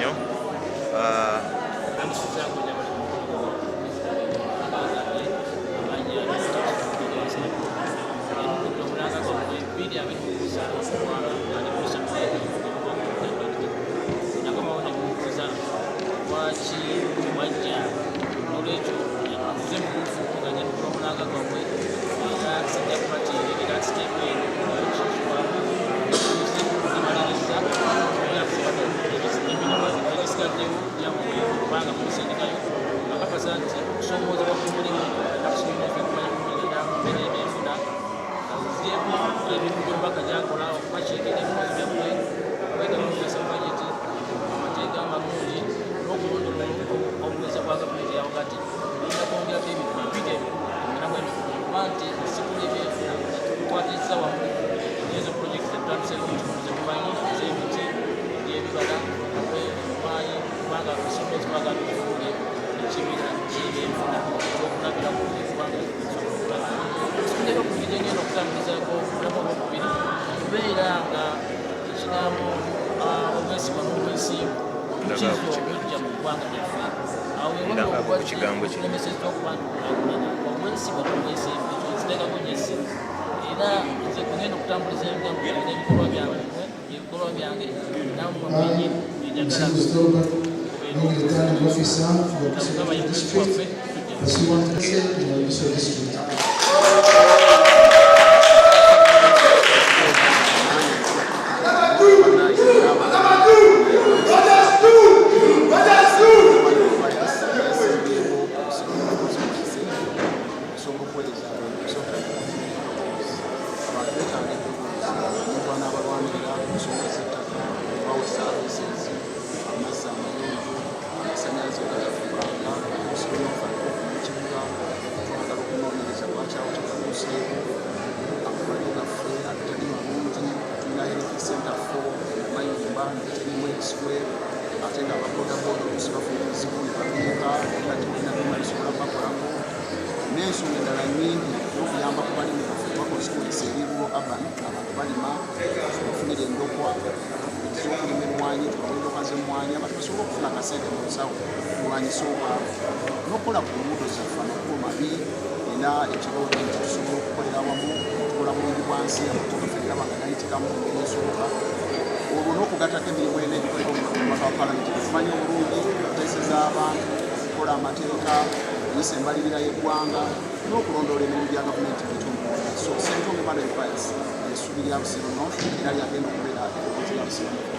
Nnyo. Ah, Lwaki tewajja? Nolwekyo nze mubuufu nga nyanukula omulanga gwammwe, era sijja kubateererera siteepu eno kimaliriza ebisigaddewo byammwe, kubanga munsindikayo akakasa nti okusoomoozebwa kumulimu nakusomooza okumanya kumirira mbeera y'ebyenfuna, nzigyeko emirimu gy'omubaka gyakola, okubakiikirira ebibuuzo byammwe, okwetaba mu kuteesa bajeti, amateeka amalungi n'okulondoola obuweereza bwa gavumenti eya wakati. Ngenda kwongerako ebintu bibiri ebikulu emiramwa emikulu, kuba nti esikula ebyenfuna tukwatizza wamu nezo pulojekiti zetutandiseeko mu kitundu zemumanyi, ez'emiti egy'ebibala, emmwanyi, kubanga Busiro twagala tukifuule ekibira ky'ebyenfuna ekyokulabirako eggwanga lisobola okulaba. Ekitundu ekyokubiri gye ngenda okutambulizaako omulamwa ogwokubiri kubeera nga ekigambo obwesigwa n'obwesimbu Ndagala kizza ku kigambo. obujja mu ggwanga lyaffe. Awo Ndagala ku kigambo kino. ewali okuba nti kulaakulana obwesigwa n'obwesimbu, ekyo nziteekako nnyo essira, era nze kwe ngenda okutambuliza ebigambo byange n'ebikolwa byange, ebikolwa byange nammwe mwennyini enjagala. Mr. Robert, the returning officer for Wakiso District, pursuant to in Wakiso District. Okusobola okuweereza abantu, abantu beetaaga eddoboozi, omuntu anaabalwanirira ku nsonga z'ettaka, bawe services, amazzi amayonjo, amasannyalaze ogatafukanga, okusibinofaliko mu kibuga. Twagala okunoonyereza lwaki awo tekaluuseeko, amalwaliro gaffe agatali malungi. Tulina health center four Mayumba terimu ebiswe, ate nga ababodaboda oluusi bafuna ebizibu ne babiika, nga tetulina byuma bisobola bakolako, n'ensonga endala nnyingi, n'okuyamba ku balimi baffe kuba constituency eri rural urban. Abantu balima, tubafunire endokwa, tukubirize okulima emmwanyi, tubawe endokwa z'emmwanyi, abantu basobole okufuna akasente mu nsawo, tulwanyise obwavu, n'okukola ku nguudo zaffe. Amakubo mabi. Nina ekirooto nti tusobola okukolera awamu, tukola bulungi bwansi, amakubo gaffe gaba nga gayitikamu mu ngeri esoboka, olwo n'okugattako emirimu ena egikolebwa mu mubaka wa palamenti tumanyi obulungi: okuteeseza abantu, okukola amateeka, okuyisa embalirira y'eggwanga n'okulondoola emirimu gya gavumenti mu bitundu. So Ssentongo Emmanuel Pius essuubi lya Busiro North, era lyagenda okubeera eddoboozi lya Busiro North.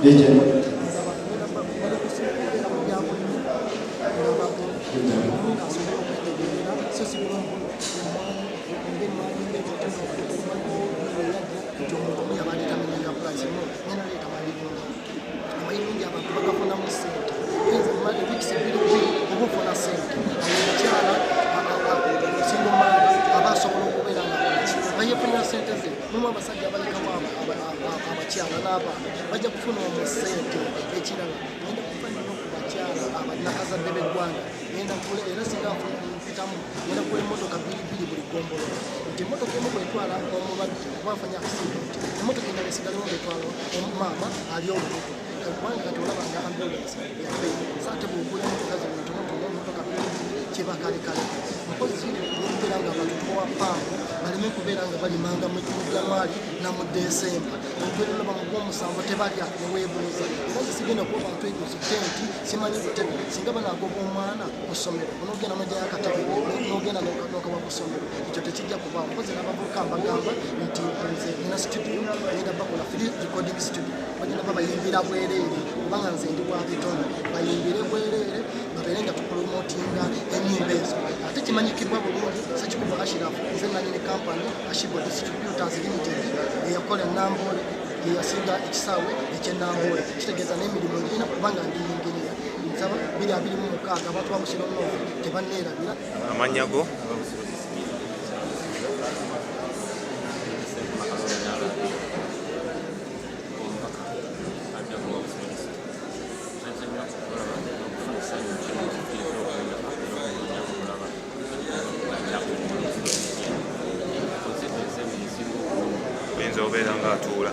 DJ. Amayirungi abantu bagafunamu sente, weeks 2 2 oba ofuna sente. Omukyala single mother aba asobola okubeera nga nga yefunira sente ze. Mumu abasajja abalekawo abakyala n'abaana bajja kufuna omwo sente. Ekirala, ngenda kufa nnyo ku bakyala abanakazadde b'eggwanga. Ngenda era singa mpitamu, ngenda kugula emmotoka bbiri bbiri buli ggombolola, nti emmotoka emu bwetwala omulwadde oba afanya accident, emmotoka endala esigalewo ngaetwala maama ali olubuto, kubanga kati olaba nga ambulance yabbeeyi. So ate bwogula emmotoka zino ntonotono, emmotoka bbiri bbiri, kiba kalekale. Mpozi nokubeera nga abantu tubawa pampu baleme kubeera nga balimanga mu January na mu December, okubeera olaba mu gwomusanvu tebalya neweebuuza. Era nze sigenda kuba bantu eguzi tenti, simanyi butebe. Singa banaagoba omwana ku ssomero, onoogenda nogyayo akatebe nogenda nokawa ku ssomero, ekyo tekijja kubaawo. Mpozi n'abavubuka mbagamba nti nze nina studio, ngenda bakola free recording studio, bagenda babayimbira bwereere, kubanga nze ndi wa bitono. Bayimbire bwereere, babeere nga tupromotinga enyimba ezo. Ate kimanyikibwa bulungi, Sekikubo Ashiraf, nze nanyini company Ashibo Distributors Limited eyakola Enambole, yeyasinga ekisaawe ekyenambole. Kitegeeza n'emirimu ngirina, kubanga ndi yinginiya. Nsaba 2026 abantu ba Busiro North tebanneerabira. Amannya go? Oyinza obeera nga atuula.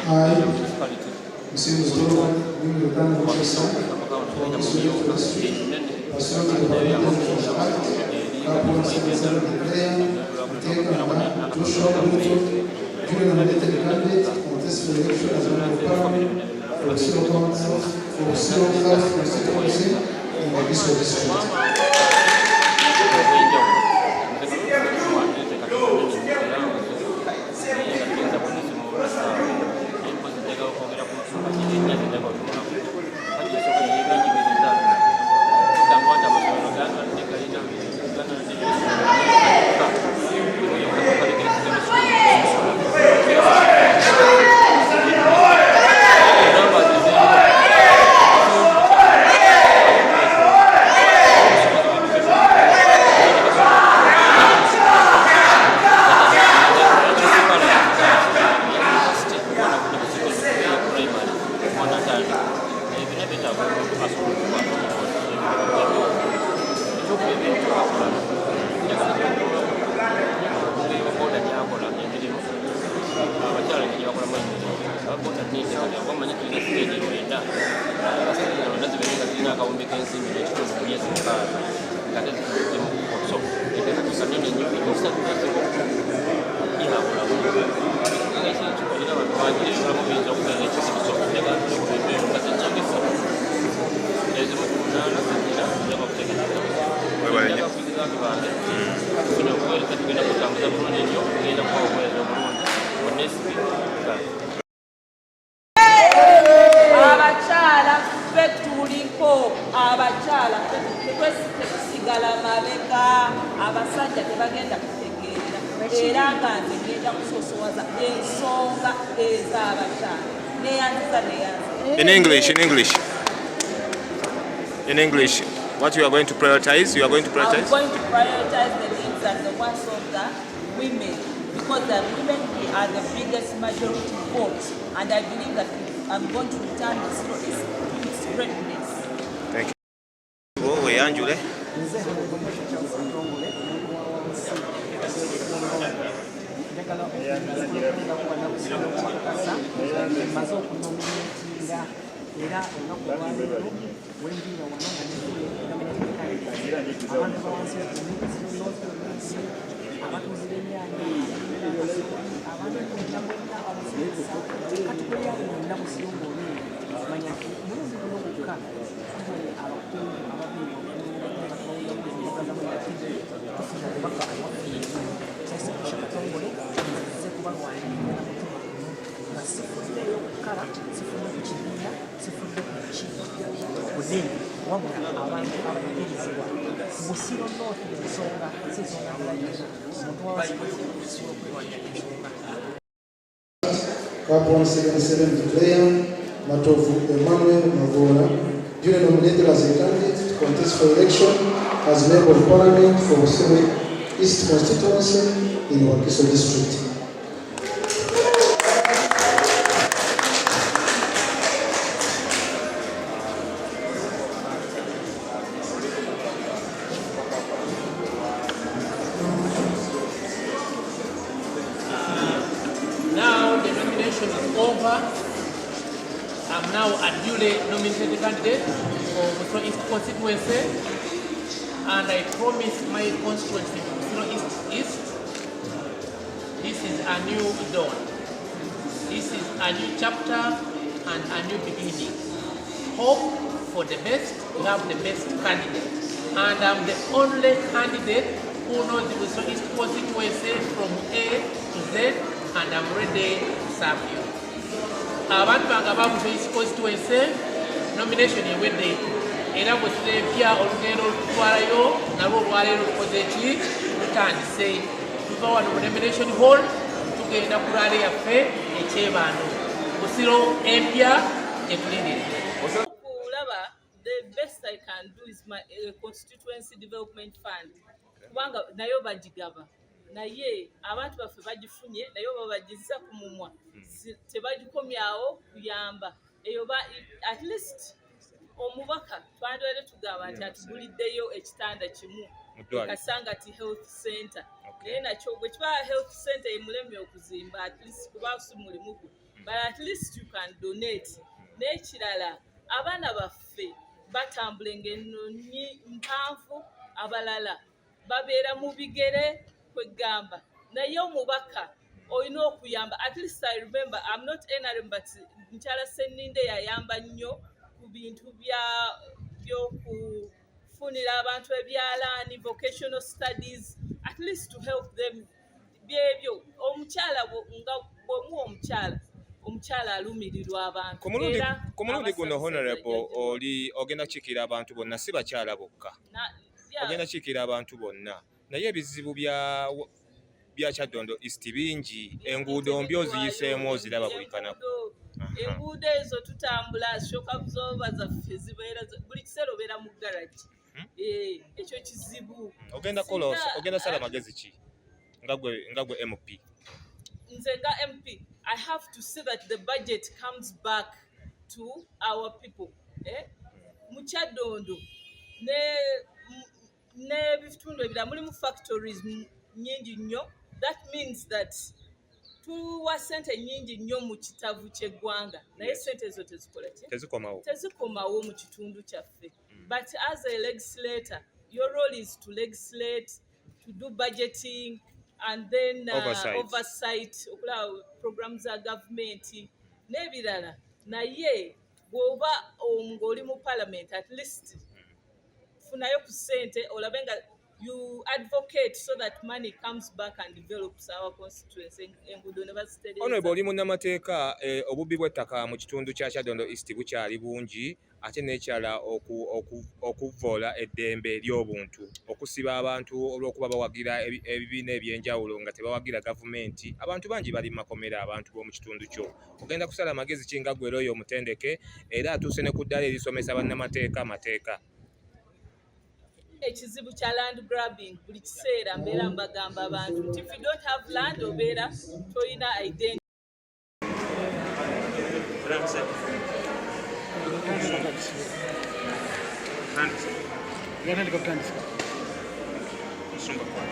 I, Mrs. Donovan, being returning officer for Wakiso District, pursuant to the Parliamentary Act, Cap 177, declare, take and Joshua Ruto, duly nominated candidate, contest for election as Member of Parliament for Busiro Council, for Busiro South Constituency in Wakiso District. Webale nnyo. Abakyala ffe tuliko, abakyala ffe tetusigala mabega. Abasajja tebagenda kutegeera, era nga nze ngenda kusoosowaza ensonga ez'abakyala. Neyanziza, neyanziza. In English, in English. In English, what you are going to prioritize? You are going to I'm prioritize? going to prioritize the needs and the wants of the women, because the women are the biggest majority vote, and I believe that I'm going to return this to its greatness. Thank you. Wo weyanjule. Nze Mugisha Charles Katongole, omuntu wa wansi. Njagala okubakakasa mmaze okunominatinga, era olunaku olwaleero wenviira wano nga nominatinga abantu ba wansi, abatuuzi b'emyanya, abantu bonna bonna abasomesa category yaabwe yonna. Busiro ng'oli manya nti mulundi guno gwokka tufunye abakungu ababiri tufuna obubaka owaffe. Kyasabisha Katongole, nzize kubalwanirira na mutima gumu, nga sifuddeyo ku colour, sifudde ku kibiina, sifudde ku ki bunene, wabula abantu abanyigirizibwa Busiro North. Ensonga si ensonga ndala yonna, omuntu wawansi osobola okwewalira ensonga. Cap 177, declare Matovu Emmanuel Magoola, duly nominated as a candidate to contest for election as Member of Parliament for Busiro East Constituency in Wakiso District. duly nominated candidate for Busiro East constituency, and I promise my constituency, Busiro East, this is a new dawn. This is a new chapter and a new beginning. Hope for the best, we have the best candidate. And I'm the only candidate who knows the Busiro East constituency from A to Z, and I'm ready to serve you. Abantu bange aba Busiro East constituency, nomination ewedde, era Busiro empya olugendo olututwalayo nalwo olwaleero lukoze ki? Lutandise. Tuva wano mu nomination hall, tugenda ku rally yaffe e Kyebando. Busiro empya gyetulindiridde. Kulaba, the best I can do is my constituency development fund, kubanga nayo bagigaba, naye abantu baffe bagifunye, naye oba bagizza ku mumwa, tebagikomyawo kuyamba eyo. At least omubaka twandibadde tugamba nti atuguliddeyo ekitanda kimu Mu ddwaliro. Kasangati Health Center. Naye nakyo bwe kiba health center emulemye okuzimba, at least kuba si mulimu gwe, but at least you can donate. N'ekirala, abaana baffe batambula engendo mpanvu, abalala babeera mu bigere kwegamba, naye omubaka olina okuyamba. At least I remember, I'm not NRM, but mukyala Seninde yayamba nnyo ku bintu bya byokufunira abantu ebyalaani, vocational studies, at least to help them. Byebyo omukyala nga bw'omuwa omukyala alumirirwa abantu. Ku mulundi Era ku mulundi guno, abasabisa honorable, jjajja. oli ogenda kukiikirira abantu bonna, si bakyala bokka. Ogenda kukiikirira abantu bonna, naye ebizibu bya Kyaddondo East bingi. Enguudo mbi, oziyiseemu, oziraba buli kanaku. Enguudo ezo tutambula, shock absorber zaffe zibeera buli kiseera obeera mu garage. Ekyo kizibu. Ogenda kola, ogenda sala magezi ki nga gwe MP? Nze nga MP, I have to see that the budget comes back to our people, eh? Mu Kyaddondo n'ebitundu ebirala mulimu factories nyingi nnyo. That means that tuwa sente nyingi nnyo mu kitavu ky'eggwanga, naye sente ezo tezikola ki? Tezikomawo. Tezikomawo mu kitundu kyaffe. But as a legislator, your role is to legislate, to do budgeting and then Oversight. oversight, okulaba program za gavumenti n'ebirala. Naye bw'oba ng'oli mu parliament, at least funayo ku ssente, olabe nga you advocate so that money comes back and develops our constituency, enguudo ne bazitereeza. Honorable, oli munnamateeka. Obubbi bw'ettaka mu kitundu kya Kyaddondo East bukyali bungi, ate n'ekyala okuvvoola eddembe ly'obuntu, okusiba abantu olw'okuba bawagira ebibiina ebyenjawulo nga tebawagira gavumenti. Abantu bangi bali mu makomera, abantu b'omu kitundu kyo. Ogenda kusala amagezi ki nga gwe looya omutendeke era atuuse ne ku ddaala erisomesa bannamateeka amateeka? Ekizibu kya land grabbing, buli kiseera mbeera mbagamba abantu nti if you don't have land, obeera tolina identity. Yatandika kutandika. Musumba kwa.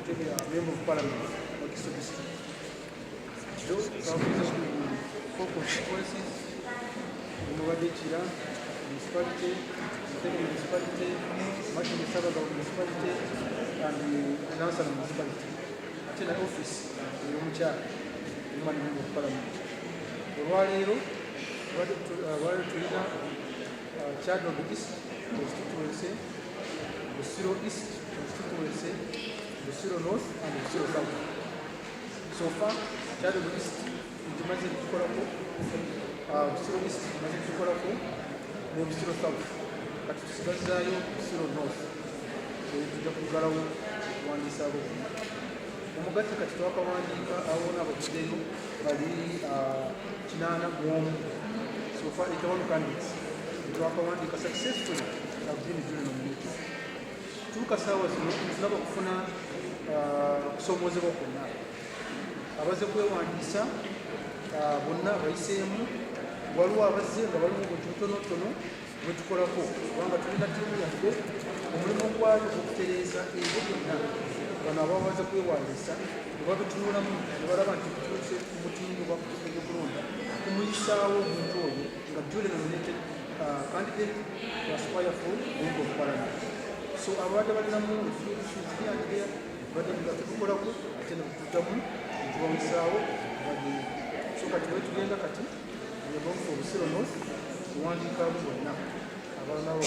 Ntebe ya Member of Parliament Wakiso District. Leero twavuze ku four constituencies omubadde Kira Municipality, Entebbe Municipality, Makindye Ssabagabo Municipality and Nansana Municipality. Ate na office ey'omukyala Woman Member of Parliament. Olwaleero olwaleero tulina Kyadondo East Constituency, Busiro East Constituency, Busiro North and Busiro South. So far, Kyadondo East ntimaze kutukolako, Busiro East tumaze kutukolako ne Busiro South. Kati tusigazaayo Busiro North. Tujja kuggalawo okuwandiisa abo bonna. Omugatte kati twakawandiika abo abavuddeyo bali 81. So far 81 candidates twakawandiika successfully have been duly nominated. Tuuka saawa zino tulaba okufuna kusoomoozebwa kwonna. Abaze kwewandiisa bonna bayiseemu. Waliwo abazze nga balimu obuntu butonotono bwetukolako, kubanga tulina ttiimu yaffe, omulimu gwayo okutereeza ebyo byonna. Bano ababa baze kwewandiisa Bwe babitunulamu ne balaba nti bituuse ku mutindo gwa kuteeka ebyokulonda, tumuyisaawo omuntu oyo nga duly nominated candidate to aspire for member of parliament. So abadde balinamu a few issues here and there, badde nga tetukolako, ate ne tuddamu netubawuyisaawo bagenda. So kati wetugenda kati, we are going for Busiro North, kuwandiika abo bonna abalinawo.